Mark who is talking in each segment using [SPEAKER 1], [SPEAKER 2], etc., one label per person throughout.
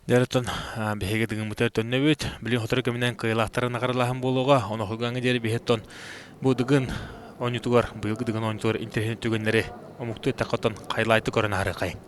[SPEAKER 1] Дьэ, биһиги дыгыммытыгар төннөбүт. Билигин сотору кэминэн кыайыылаахтары наҕаралааһын буолуоҕа. Онохугаҥҥа диэри биһи оттон бу Дыгын оонньуутугар, быйылгы Дыгын оонньуутугар интэриэһинэй түгэннэри омуктуу эттэххэ оттон хайлайты көрөн аһарыаххайыҥ.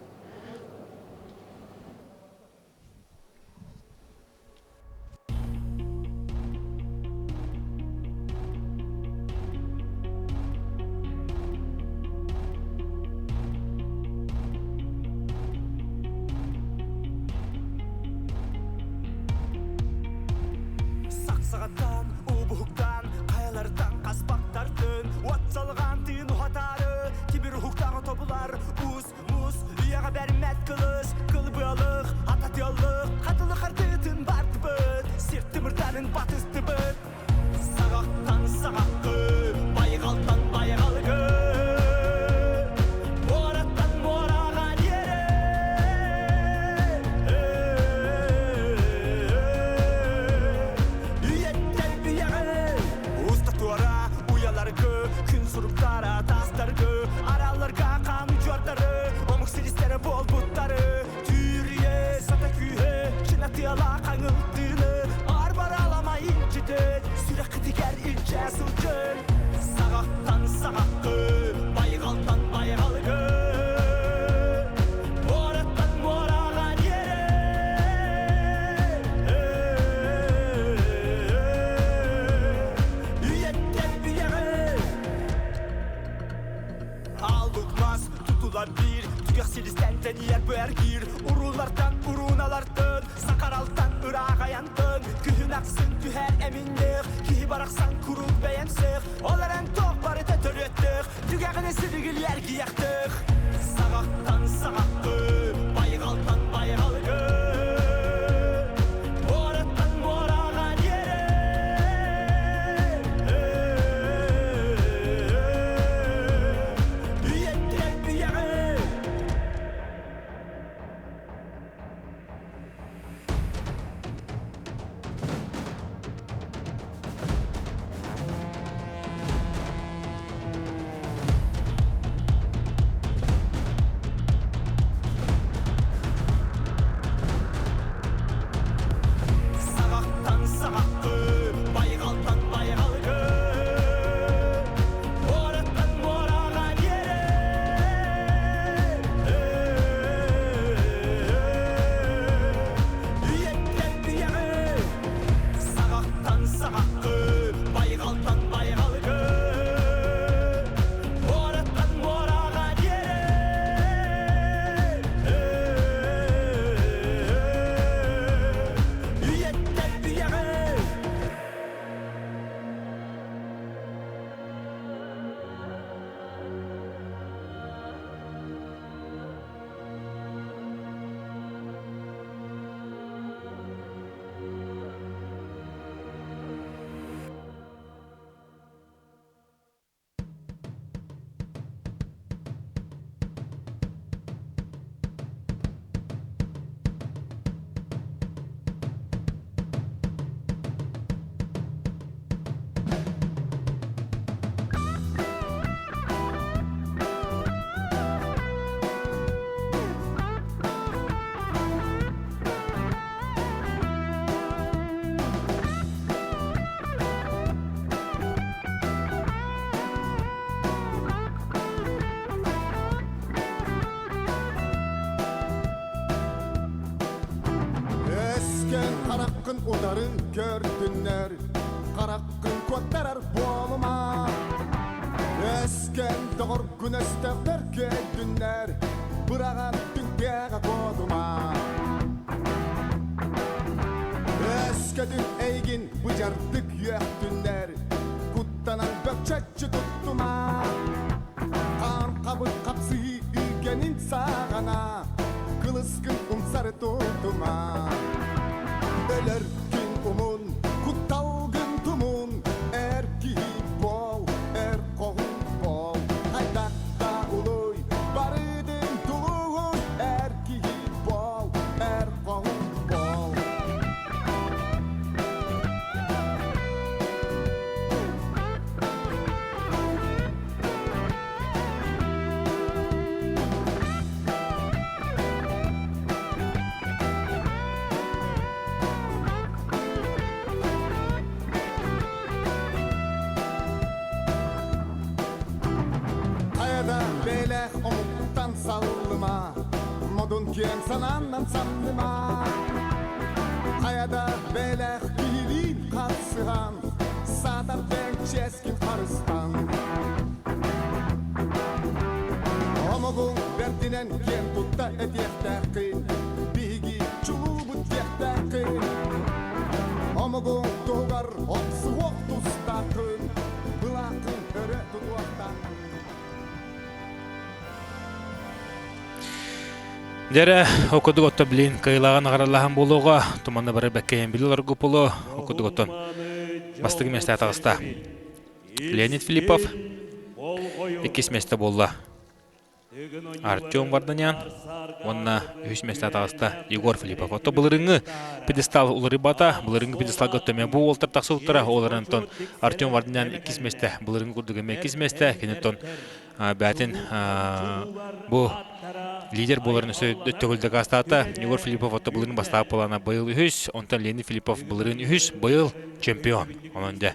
[SPEAKER 2] Сахсаҕаттан, уубуһуктаан, хайалартан хаспахтартын, уот салҕаан тыын уһатаары, тимир уһуктааҕы тобулар, уус, муус, үйэҕэ бэрмэт кылыс, кылбыалых, ататыаллых, хатылы хардыытын бардыбыт, сир тымырдарын батыстыбыт. Саҕахтан саҕаххы, байҕалтан байҕалгы, муораттан муораҕа диэри. Үйэттэн үйэҕэ уста туора уйаларгы, күн суруктара таастаргы, аралларга хаан удьуордары, омук силистэрэ буолбуттары, Түүрүйэ сата күүһэ, чынатыала хаҥылтыыны, арбараламай илдьитин, сүрэххитигэр илдьэ сылдьын. Саҕахтан саҕаххы, байҕалтан байҕалгы, муораттан муораҕа диэри. Үйэттэн үйэҕэ Аллык мас тутулар биир Түгэх силистэн тэнийэр бу эргиир Уруулартан урууналартан Сакаралтан ыраах айантан Күһүн ахсын түһэр эминнээх Киһи барахсан куруук бэйэмсэх Ол эрэн туох барыта төрүөттэх Түгэҕинэ силигил эргийэхтэх Саҕахтан саҕаххы Байҕалтан байҕалгы Муораттан муораҕа диэри Үйэттэн үйэҕэ Саҕахтан саҕаххы, байҕалтан байҕалгы, муораттан муораҕа диэри. Үйэттэн үйэҕэ саҕахтан саҕаххы, байҕалтан байҕалгы, муораттан муораҕа диэри. Үйэттэн үйэҕэ
[SPEAKER 3] Өскөн хараххын утары көрдүннэр, хараххын куоттарар буолума. Өскөн доҕоргун өстөөхтөр көдүннэр, быраҕан түҥкэҕэ куотума. Өскөтүн эйигин быдьардык үөхтүннэр, куттанан бөкчөччү туттума. Хаан хабыр хапсыһыы үгэнин саҕана, кылыскын умсары тутума. Өлөр күн умун, кутталгын тумун, эр киһи буол, эр хоһун буол. Хайдах да улуй, барытын тулуһун, эр киһи буол, эр хоһун буол. Саллыма, модун киэҥ санааннан самныма. Хайада бэлэх киһилиин харсыһан, саатар бэйэҥ чиэскин харыстан. Омугуҥ бэрдинэн киэн тутта этиэхтээххин, биһиги чулуубут диэхтээххин. Омугуҥ туһугар охсуһуох тустааххын, былааххын өрө тутуохтааххын.
[SPEAKER 1] Дьэрэ, окудук отто билин кыйылааҕын аҕаралаһан буолуоҕа, туманы бары бэккэйэн билилар гупулу, окудук оттон бастакы миэстэ таҕыста. Леонид Филиппов иккис миэстэ буолла. Артем Варданян уонна үһүс миэстэ таҕыста Егор Филиппов. Отто былырыҥҥы пьедестал уларыйбата, былырыҥҥы пьедесталга төмө бу уолтар тахсыбыттара, ол эрэн Артем Варданян иккис миэстэ, былырыҥҥы курдук эмиэ иккис миэстэ, киниттэн бээтин бу лидер буоларын өссө төгүл дакаастаата. Егор Филиппов отто былырыын бастаабыт буолана быйыл үһүс, онтон Леонид Филиппов былырыын үһүс, быйыл чемпион. Онон дьэ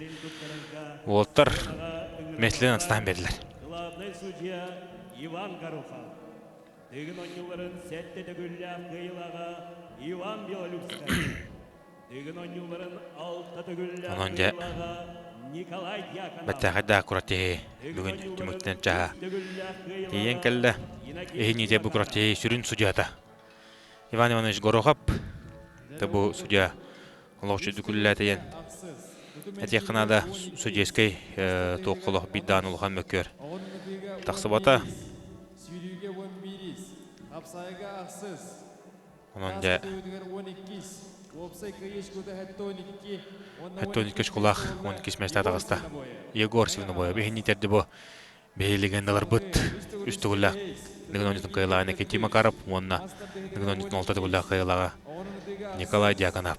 [SPEAKER 1] уолаттар миэстэлэрин астаан биэрдилэр.
[SPEAKER 4] Главный судья Иван Горохов. Дыгын оонньууларын сэттэ төгүллээх кыайыылааҕа Иван Белолюбскай. Дыгын оонньууларын алта төгүллээх
[SPEAKER 1] Онон дьэ
[SPEAKER 4] кыайыылааҕа Николай Дьяконов.
[SPEAKER 1] бэртээхэй да күрэхтэһии бүгүн түмүктэнэр чааһа тиийэн кэллэ. Иһин бу күрэхтэһии сүрүн судьуйата Иван Иванович Горохов. Бу судья олох үчүгэй күллээтийэн этиэххэ наада судейскай туох олох биир даҕаны улахан мөккүөр тахсыбата. Онон дьэ 72 очколаах 12 миэстэ таҕыста. Егор Свинобоев иһиннитерди бу биһи легендаларбыт үс төгүллээх Дыгын оонньуутун кыайыылааҕа Никитий Макаров уонна Дыгын оонньуутун алта төгүллээх кыайыылааҕа Николай Дьяконов.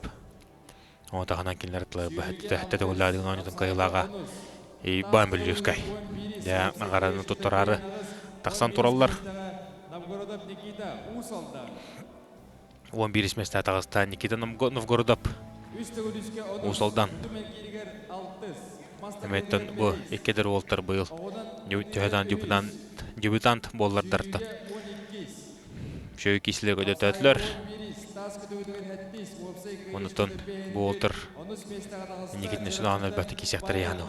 [SPEAKER 1] Ону таһынан кинилэр сэттэ төгүллээх Дыгын оонньуутун кыайыылааҕа Иван Беллюскай. Дьэ, наҕарааданы туттараары тахсан тураллар. 11 миэстэ таҕыста Никита Новгородов Уус Алдан. Эмиэттэн бу икки эдэр уолтар быйыл төһөтөн дебютант, дебютант буоллардарта. Үчүгэй киисилэ көдөтөөтүлэр. Онутон бу уолтар инникитин өссө даҕаны элбэхтик киисиэхтэрэ яһану.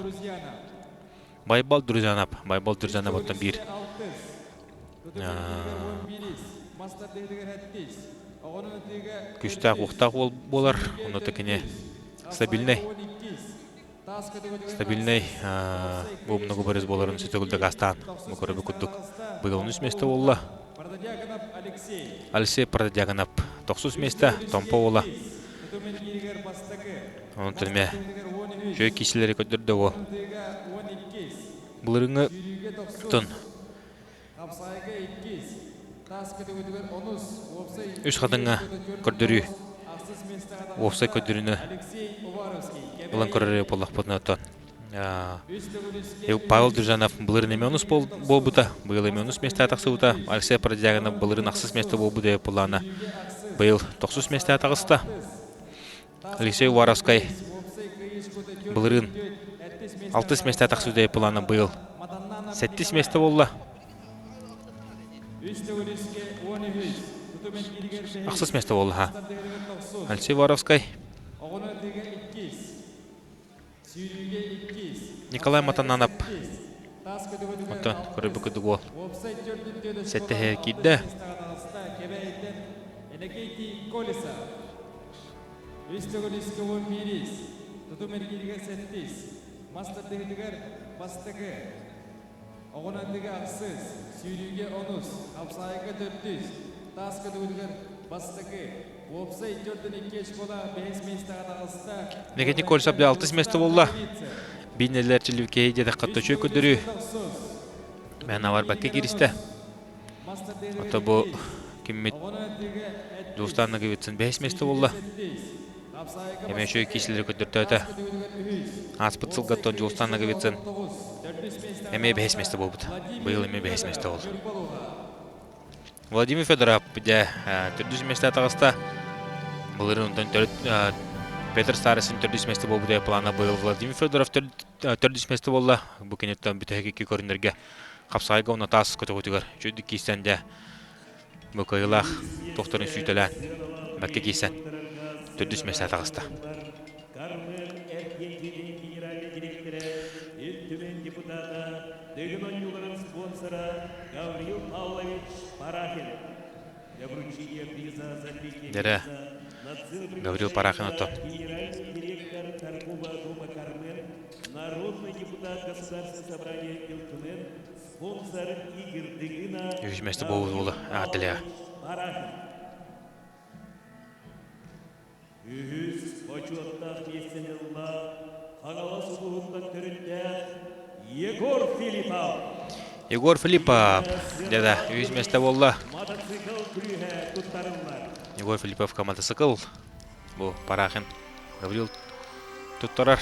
[SPEAKER 1] Байбал Друзьянап, Байбал Друзьянап оттон биир күүстээх уохтаах уол буолар. Онно кини стабильнай стабильнай бу многоборец буоларын сөтөгүл дакаастаан бу көрөбү курдук быйыл онус миэстэ буолла. Алексей Протодьяконов тохсус миэстэ, Томпо уола. Онтон эмиэ үчүгэй киисилэри көрдөрдө уол. Былырыҥҥы тон үс хатыҥҥа көрдөрүү уопсай көрдөрүүнү ылан көрөр буоллахпытына оттон Павел Дружанов былырыын эмиэ онус буолбута, быйыл эмиэ онус миэстэҕэ тахсыбыта. Алексей Продягинов былырыын ахсыс миэстэ буолбута буоллаҕына, быйыл тохсус миэстэҕэ таҕыста. Алексей Уваровскай былырыын алтыс миэстэҕэ тахсыбыта буоллаҕына, быйыл сэттис миэстэ буолла. Ахсыс миэстэ буолла. Алексей Уваровскай Николай Матананов оттон көрөрбүт курдук уол сэттэһэ киирдэ.
[SPEAKER 5] Оҕон аттыга ахсыс, сүүрүүгэ онус, хапсаайга төрдүс, таас көтөҕүтүгэр бастакы, уопсай 42 очколаах бэһис миэстэҕэ таҕыста.
[SPEAKER 1] Никитин Кольцов алтыс миэстэ буолла. Биинэлэр Чилүүкэйи диэтэххэ төчүө көрдөрүү. Мээнэ барбакка кииристэ. Ото бу киммит Дьулустаан Ноговицын бэһис миэстэ буолла. Эмиэ үчүгэй киисэлэри көрдөртөөтө. Ааспыт сылгаттан Дьулустаан Ноговицын эмиэ бэһис миэстэ буолбут. Быйыл эмиэ бэһис миэстэ буолла. Владимир Федоров дьэ төрдүс миэстэ таҕыста. Былырыын онтон төрүт Петр Старостин төрдүс миэстэ буолбут плана быйыл Владимир Федоров төрдүс миэстэ буолла. Бу киниттэн бүтэһик икки көрүнэргэ хапсаайга уонна таас көтөҕүтүгэр үчүгдүк киирсэн дьэ. Бу кыайыылаах тохторун сүүтэлээн бэркэ киирсэн төрдүс миэстэ таҕыста.
[SPEAKER 4] Кармен эргиэн генеральный директора, Ил Түмэн депутата, Дыгын оонньууларын спонсора Гаврил Павлович Парахин. Для вручения приза за третье
[SPEAKER 1] Дэрэ
[SPEAKER 4] место на сцену
[SPEAKER 1] Гаврил Парахин
[SPEAKER 4] приглашается
[SPEAKER 1] оттон
[SPEAKER 4] генеральный директор торгового дома «Кармен», народный депутат Государственного собрания Ил Түмэн, спонсор Игорь Дыгына
[SPEAKER 1] үһүс миэстэ буолбут
[SPEAKER 4] Гаврил
[SPEAKER 1] уолу аатталыа.
[SPEAKER 4] Павлович Парахин. Үһүс бочуоттаах миэстэни ылла Хаҥалас улууһуттан төрүттээх Егор Филиппов.
[SPEAKER 1] Егор Филиппов дьэ үһүс миэстэ буолла.
[SPEAKER 4] Мотоцикл күрүһэ туттарыллар.
[SPEAKER 1] Егор Филипповка мотоцикл. Бу Парахин Гаврил туттарар.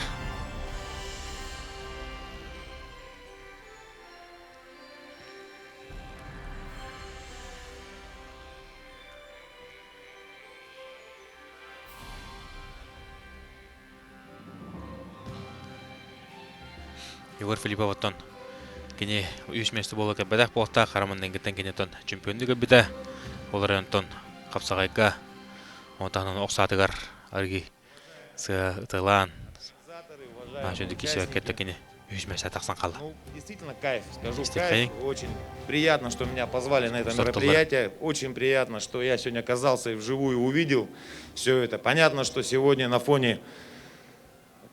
[SPEAKER 1] Егор Филиппов оттон кини үс миэстэ буола кэлбэтэх буолтаах хараманныгыттан кини оттон чемпионнуу кэлбитэ. Ол эрэн онтон хапсаҕайга онтон ох саатыгар аргы сыа ытылаан
[SPEAKER 6] Уважаемые
[SPEAKER 1] кисиэккэ
[SPEAKER 6] участники,
[SPEAKER 1] кини үс миэстэ тахсан хаалла.
[SPEAKER 6] ну, действительно кайф, скажу
[SPEAKER 1] Истихайын.
[SPEAKER 6] кайф. Очень приятно, что меня позвали на это
[SPEAKER 1] Сорталар.
[SPEAKER 6] мероприятие. Очень приятно, что я сегодня оказался и вживую увидел все это. Понятно, что сегодня на фоне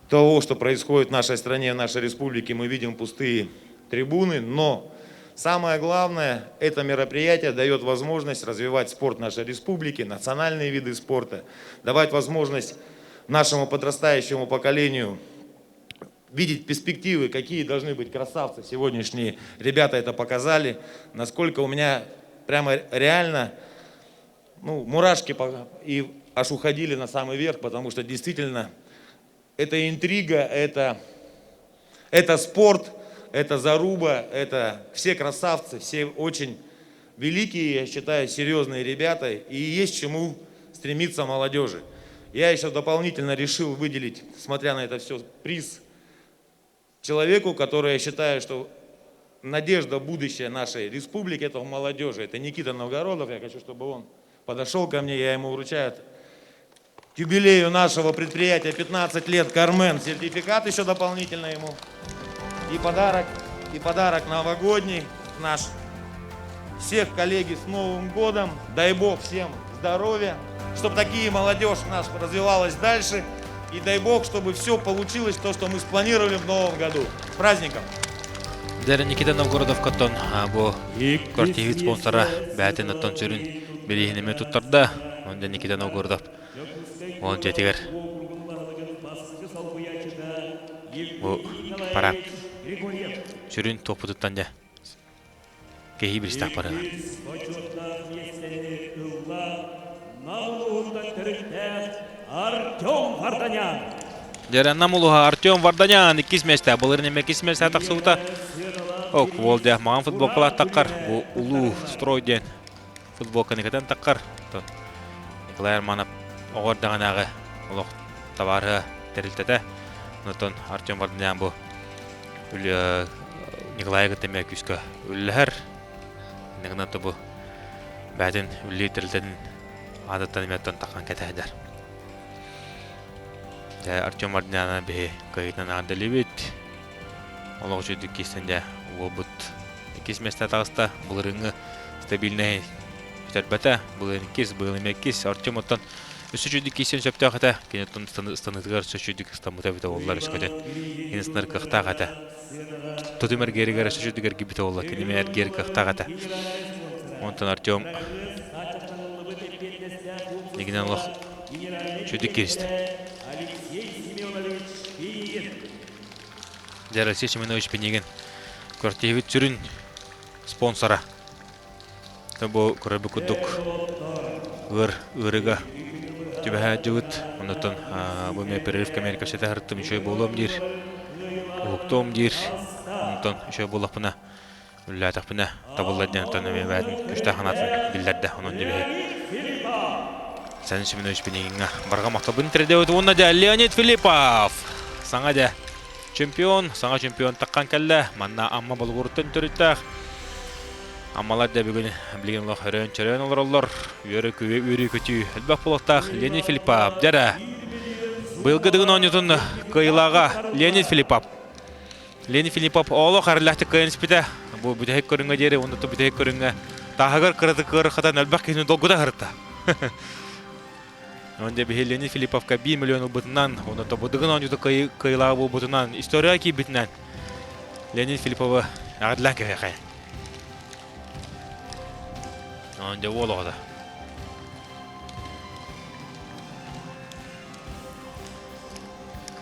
[SPEAKER 6] того, что происходит в нашей стране, в нашей республике, мы видим пустые трибуны, но самое главное, это мероприятие дает возможность развивать спорт нашей республики, национальные виды спорта, давать возможность нашему подрастающему поколению видеть перспективы, какие должны быть красавцы сегодняшние. Ребята это показали, насколько у меня прямо реально ну, мурашки и аж уходили на самый верх, потому что действительно это интрига, это спорт, это заруба, это все красавцы, все очень великие, я считаю, серьезные ребята, и есть чему стремиться молодежи. Я еще дополнительно решил выделить, смотря на это все, приз человеку, который, я считаю, что надежда будущее нашей республики, это в молодежи. Это Никита Новгородов. Я хочу, чтобы он подошел ко мне, я ему вручаю к юбилею нашего предприятия 15 лет Кармен сертификат еще дополнительно ему. И подарок новогодний наш. Всех коллеги с Новым годом. Дай Бог всем здоровья, чтобы такие молодежь наша развивалась дальше. И дай Бог, чтобы все получилось то, что мы спланировали в новом году. С праздником!
[SPEAKER 1] Дэрэ Никита Новгородовкаттан бу Кортивит спонсора бэйэтин оттон сүрүн бирииһин туттарда. Онда Никита Новгородов он дьиэтигэр бу парад сүрүн туохпутуттан дьэ кэһии биристээх барыга.
[SPEAKER 4] Бочуоттаах миэстэни ылла Нам улууһуттан төрүттээх Артем Варданян.
[SPEAKER 1] Дьэ Нам улууһа Артем Варданян иккис миэстэ. Былырын эмэ иккис миэстэ тахсыбыта. Ок, уол дьэ маҥан футболкалаах таххар. Бу улуу строй диэн футболканы кэтэн таххар. Николай Арманов оҕо эрдэҕинээҕи олох табаарыһа тэрилтэтэ. Онтон Артем Варданян бу Николайы кытта эмиэ күүскэ үлэлэһэр. Иннигинэн бу бэйэтин үлэлиир тэрилтэтин аатыттан эмиэ таххан кэтэһэр. Дьэ, Артем Варданяна биһи кыайыытынан эҕэрдэлиибит. Олох үчүгүйдүк киирсэн дьэ уолбут иккис миэстэ таҕыста. Былырыыҥҥы стабильнай бүтэрбэтэ. Былырыын иккис, быйыл эмиэ иккис. Артем оттон өссө үчүгүйдүк киирсэн сөптөөх этэ. Кини оттон ыстаныытыгар өссө үчүгүйдүк ыстаммыта эбитэ буоллар өскөтүн. Кини ыстанар кыахтаах этэ. Тутум эргиэригэр өссө үчүгүйдүк эргийбитэ буолла. Кини эмиэ эргийэр кыахтаах этэ. Онтон Артем игинэн олох үчүгүйдүк кииристэ.
[SPEAKER 4] Алексей Семенович Пинигин.
[SPEAKER 1] Дьэ, Алексей Семенович Пинигин күрэхтэһиибит сүрүн спонсора. Бу көрөрбүт курдук ыар ыарыыга түбэһэ дьыбыт. Оннуттан бу эмиэ перерыв кэмигэр кэпсэтэ сырыттым үчүгэй буолуом диир, уһуктуом диир. Онтон үчүгэй буоллахпына, үлэлээтэхпинэ табыллар диэн оттон эмиэ бэйэтин күүстээх санаатын биллэрдэ. Онон дьэ Александр Семенович Пинигиҥҥа барҕа махталбын тиэрдэбит уонна дьэ Леонид Филиппов саҥа дьэ чемпион, саҥа чемпион таххан кэллэ. Манна Амма Болугуруттан төрүттээх. Аммалар да бүгүн билигин олох өрөөн-чөрөөн олороллор. Үөрүү-көтүү элбэх буолуохтаах Леонид Филиппов. Дьэрэ. Быйылгы Дыгын оонньуутун кыайыылааҕа Леонид Филиппов. Леонид Филиппов олох эрэллээхтик кыайан испитэ. Бу бүтэһик көрүҥҥэ диэри уонна бүтэһик көрүҥҥэ тааһыгар кыратык ыарахатан элбэх киһини долгута сырытта. Онде биһи Леонид Филипповка 1 миллион ылбытынан, уонна тобудыгын оонньуута кыайыылааҕа буолбутунан, история киирбитинэн Леонид Филипповы эҕэрдэлээн кэһиэхэ. Онде уол оҕото.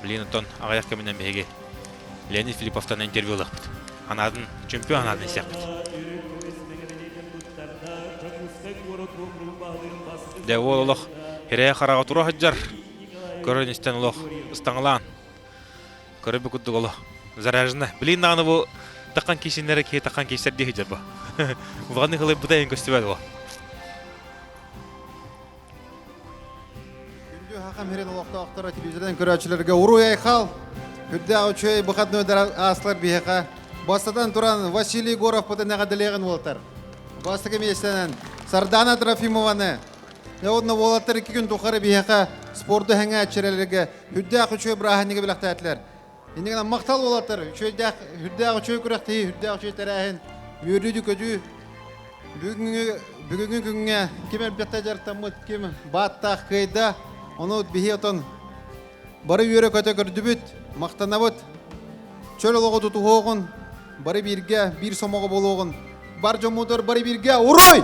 [SPEAKER 1] Блин, оттон аҕыйах кэминэн биһиги Леонид Филипповтан интервью ылыахпыт. Анаатын, чемпион анаатын истиэхпит. Дьэ, уол олох ирэйэ хараҕа тура сылдьар. Көрөн-истэн олох ыстаҥалаан. Көрөр курдук олох заряжена. Билин даҕаны бу таххан киисиннэрэ киһи таххан киисэр дии сылдьар бу. Улаханнык ылайбыта эҥин көстүбэт бу.
[SPEAKER 3] Күндү Хахам сирин олохтоохторо телевизордан көрөөччүлэргэ уруй айхал! Үрдээх үчүгэй быхадныйдар аастылар биһиэхэ. Бастатан туран Василий Егоровпытын эҕэрдэлиэҕин уолаттар. Бастакы миэстэнэн Сардана Трофимованы. Уонна уолаттар икки күн тухары биһиэхэ спорду сэҥээччилэргэ үрдээх үчүгэй бырааһынньыгы бэлэхтээтилэр. Иннигинэн махтал уолаттар, үчүгэйдээх, үрдээх үчүгэй күрэхтэһии, үрдээх үчүгэй тэрээһин, үөрүү-көтүү. Бүгүҥҥү бүгүҥҥү күҥҥэ ким элбэхтэ дьарыктаммыт, ким бааттаах кыайда, ону биһи отон бары үөрэ-көтө көрдүбүт, махтанабыт. Чөл олоҕу тутуһуоҕун, бары бииргэ, биир сомоҕо буолуоҕун. Бар дьоммутугар бары бииргэ уруй!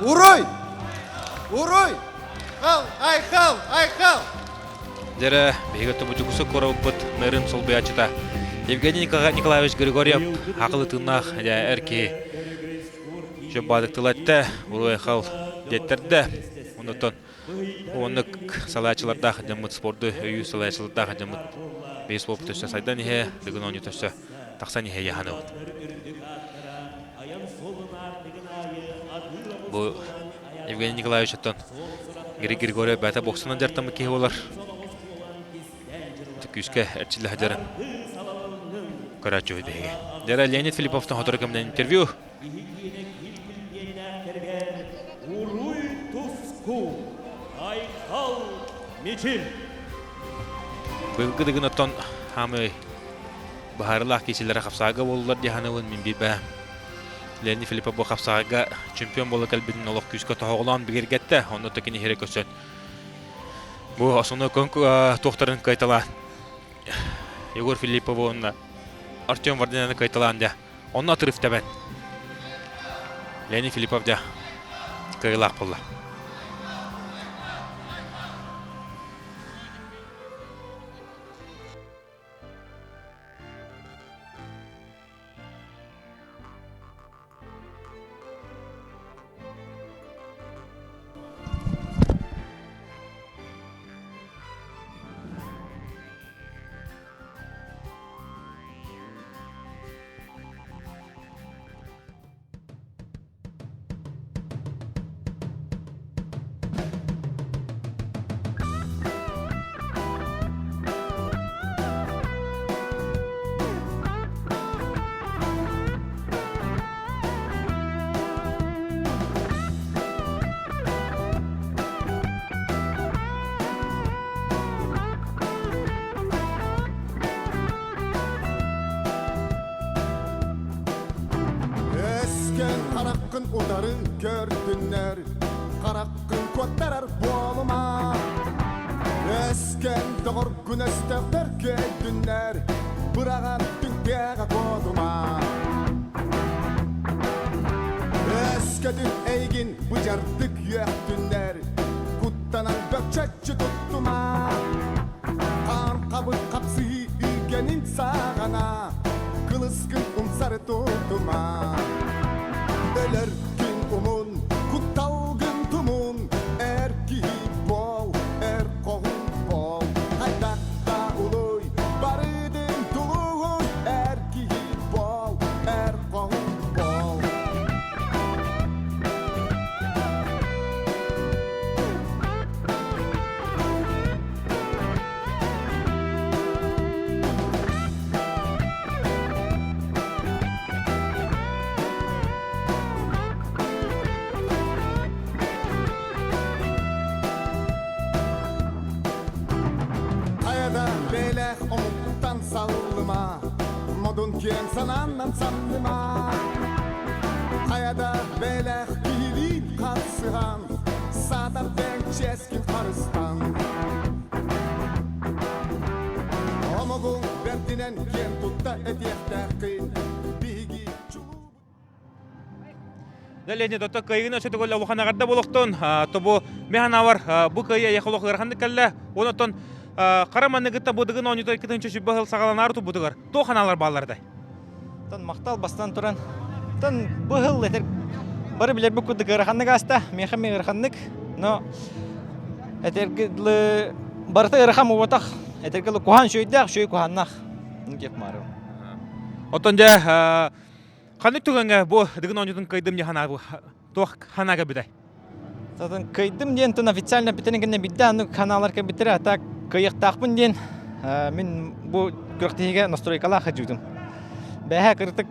[SPEAKER 3] Уруй! Уруй! Хал! Айхал! Айхал!
[SPEAKER 1] Дьэрэ, биһиги Тубутукусу куораппыт мэрин солбуйааччыта Евгений Николаевич Григорьев акыл тыыннаах дьэ эр киһи Чөббаадык тыл эттэ, уруй айхал диэттэрдэ. Оннуттан Оннук салайааччылардаах дьоммут спорду өйүү салайааччылардаах дьоммут бейсбол өссө сайдан иһэ, Дыгын оонньуута өссө тахсан иһэ яһаныбыт. Бу Евгений Николаевич оттон Григорий Григорьев бэйэтэ боксанан дьарыктаммыт киһи буолар. Күүскэ эрчиллэ сылдьарын көрөөччүбүт биһиги. Дьэ, Леонид Филипповтан сотору кэминэн интервью.
[SPEAKER 4] Уруй туску, айхал мичил!
[SPEAKER 1] Быйылгы Дыгын оттон хаамый быһаарылаах киисэлэрэ хапсаага буоллулар дии саныыбын мин биирбэ. Леонид Филиппов бу хапсаҕайга чемпион буола кэлбитин олох күүскэ тоһоҕолоон бигэргэттэ. Онно да кини иһирэ көрсөн бу основной туохтарын кыайталаан Егор Филиппову уонна Артем Варданяны кыайталаан дьэ Онно отрыв тэбэн. Леонид Филиппов дьэ кыайыылаах буолла.
[SPEAKER 3] Өскөн хараххын утары көрдүннэр, хараххын куоттарар буолума. Өскөн доҕоргун өстөөхтөр көйдүннэр, быраҕан түҥкээҕэ куотума. Өскөтүн эйигин быдьардык үөхтүннэр, куттанан бөкчөччү туттума. Хаан хабыр хапсыһыы үүгэнин саҕана, кылыскын умсары тутума. Өлөр күн умун, кутталгын тумун, эр киһи буол, эр хоһун буол. Хайдах да улуй, барытын тулуй, эр киһи буол, эр хоһун буол.
[SPEAKER 2] Модун киэҥ санааннан самныма Хайа да бэлэх киһилиин харсыһан Саатар дэҥ чиэскин харыстан Омугуҥ бэрдинэн киэн тутта этиэхтээххин Биһиги
[SPEAKER 1] Леонид, ото кыайыыны өссө төгүл улахан эҕэрдэ буолуохтун. Тобу механавар бу кыайыы эйиэхэ олох ыараханнык кэллэ. Онон хара манныгытта бу дыгын оонньуута 2020 сыл саҕаланаары турбутугар туох ханаалар бааллар этэй?
[SPEAKER 5] Тон махтал бастан туран. Тон бу сыл этер бары билэрбит курдук ыараханнык ааста. Миэхэ эмиэ ыараханнык. Но этэргэ дылы барыта ыарахан буолбатах. Этэргэ дылы куһаан үчүгэйдээх, үчүгэй куһааннаах. Диэх маарым.
[SPEAKER 1] Оттон дьэ Ханнык түгэҥҥэ бу Дыгын оонньуутун кыайдым диэн санаа туох санаа кэлбитэй?
[SPEAKER 5] Татын кыайдым диэн тун официально бүтэн гэнэ бидде аны ханаалар кэлбиттэрэ а так кыайыахтаахпын диэн мин бу күрэхтэһиигэ настройкалаах сылдьыбытым. Бэһэ кырытык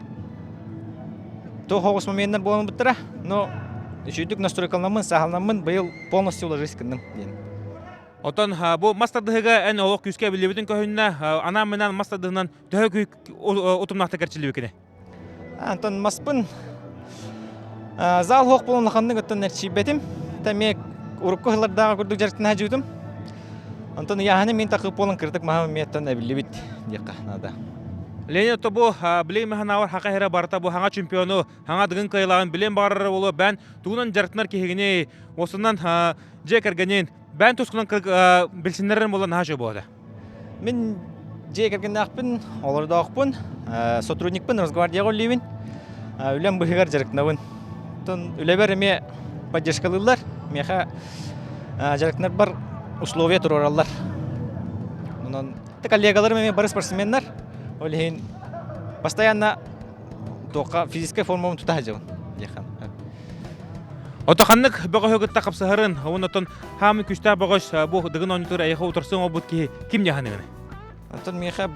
[SPEAKER 5] туох оҕус моменнар буолан буттара, но үчүгдүк настройкаланаммын, саһаланаммын быйыл полностью уложись гынным диэн.
[SPEAKER 1] Оттон бу мас тардыһыга эн олох күүскэ биллибитин көһүннэ, анаан-минаан мас тардыһынан төһө утумнаахтык эрчиллибиккиний?
[SPEAKER 5] Антон маспын зал суох буолан улаханнык оттон эрчийбэтим. Эмиэ урукку сыллардааҕы курдук дьарыктана сылдьыбытым. Онтон ыйааһыны мин такып буолан кырдык маһым эмиэ эбиллибит диэххэ наада.
[SPEAKER 1] Леонид тобу билим ханаавар хака хера барыта бу хаҥа чемпиону, хаҥа дыгын кыайылааҕын билиэн баҕарара буолуо бээн тугунан дьарыктанар киһигини осунан дьиэ кэргэнин бээн тускунан билсиннэрэр буолан наһаа үчүгэй буолуо
[SPEAKER 5] Мин дьиэ кэргэннээхпин, олордоохпун, сотрудникпын Росгвардияҕа үлэлиибин. Үлэм быыһыгар дьарыктанабын. Оттон үлэбэр эмиэ поддержкалыыллар. Миэхэ дьарыктанарбар условия туруораллар. Онон коллегаларым эмиэ бары спортсменнар. Ол иһин постоянно туохха физическай формабын тута сылдьабын диэххэ.
[SPEAKER 1] Ото ханнык бөҕөһү кытта хапсыһарын, онон хаамы күстээх бөҕөс бу дыгын оонньутур эйиэхэ утарсыҥ олбут киһи ким дьаһаныгын?
[SPEAKER 5] Оттон миэхэ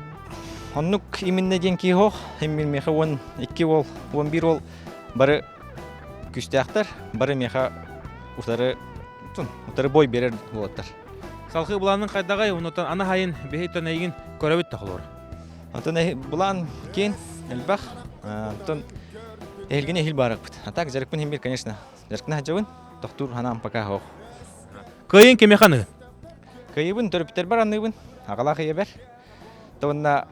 [SPEAKER 5] оннук именно диэн киһи суох. Иммин миэхэ 12 уол, 11 уол бары күстээхтэр, бары миэхэ утары утары бой берер буолаттар.
[SPEAKER 1] Салхыы былаанын хайдаҕай, оннуттан ана хайын биһиттэн эйигин көрөбүт да холор.
[SPEAKER 5] Онтон былаан киэн элбэх. Онтон эһилгини эһил баарыкпыт. А так дьарыкпын иһин бир, конечно, дьарыктана сылдьабын. Тохтуур санаам пока суох.
[SPEAKER 1] Кыайын кимиэхэ аныгын?
[SPEAKER 5] Кыайыбын төрөппүттэрбэр аныыбын. Аҕалаах ийэбэр. Уонна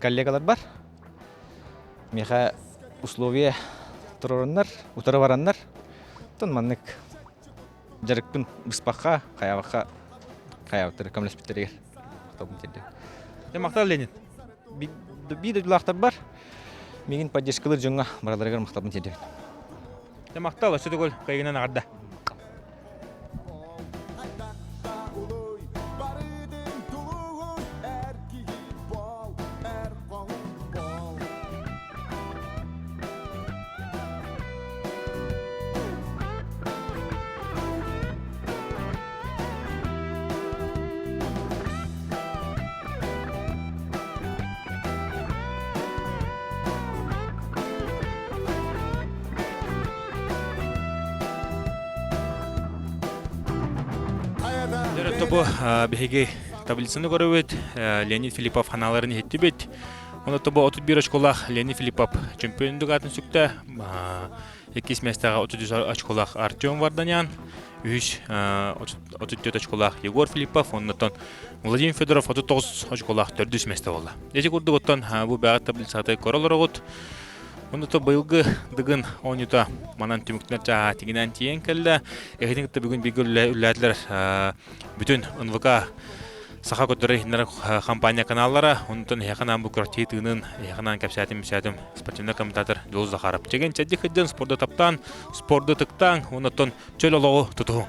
[SPEAKER 5] коллегаларбар. Миэхэ условия туруоруннар, утары бараннар. Оттон маннык дьарыкпын быспахха, хайаабакка хайаабыттары көмөлөспүттэригэр махталбын тиэрдэбин.
[SPEAKER 1] Дьэ, махтал, Леонид.
[SPEAKER 5] Биир дойдулаахтарбар миигин поддержкалыыр дьоҥҥо барыларыгар махталбын тиэрдэбин.
[SPEAKER 1] Дьэ, махтал, өссө төгүл кыайыынан эҕэрдэ. Тобу биһиги таблицаны көрөбүт, Леонид Филиппов ханааларын иһиттибит. Оны тобу 31 очколаах Леонид Филиппов чемпиондук аатын сүктэ. Иккис миэстэҕэ 33 очколаах Артем Варданян, үһүс 34 очколаах Егор Филиппов, оннуттан Владимир Федоров 39 очколаах төрдүс миэстэ буолла. Ити курдук оттон бу бэҕэ таблицата көрө олороҕут. Оннута быйылгы Дыгын оонньуута манан түмүктэнэр чааһа тигинэн тиийэн кэллэ. Эһигини кытта бүгүн бииргэ үлэлээтилэр бүтүн НВК Саха көрдөрөр иһиннэр компания каналлара, онтон эһиэхэ анаан бу күрэхтэһии тыынын, эһиэхэ анаан кэпсээтим, үсээтим спортивнай комментатор Дьулус Захаров. Чэгиэн чэбдик сылдьан спорду таптаан, спорду ытыктаан, оннуттан чөл олоҕу тутуһуҥ.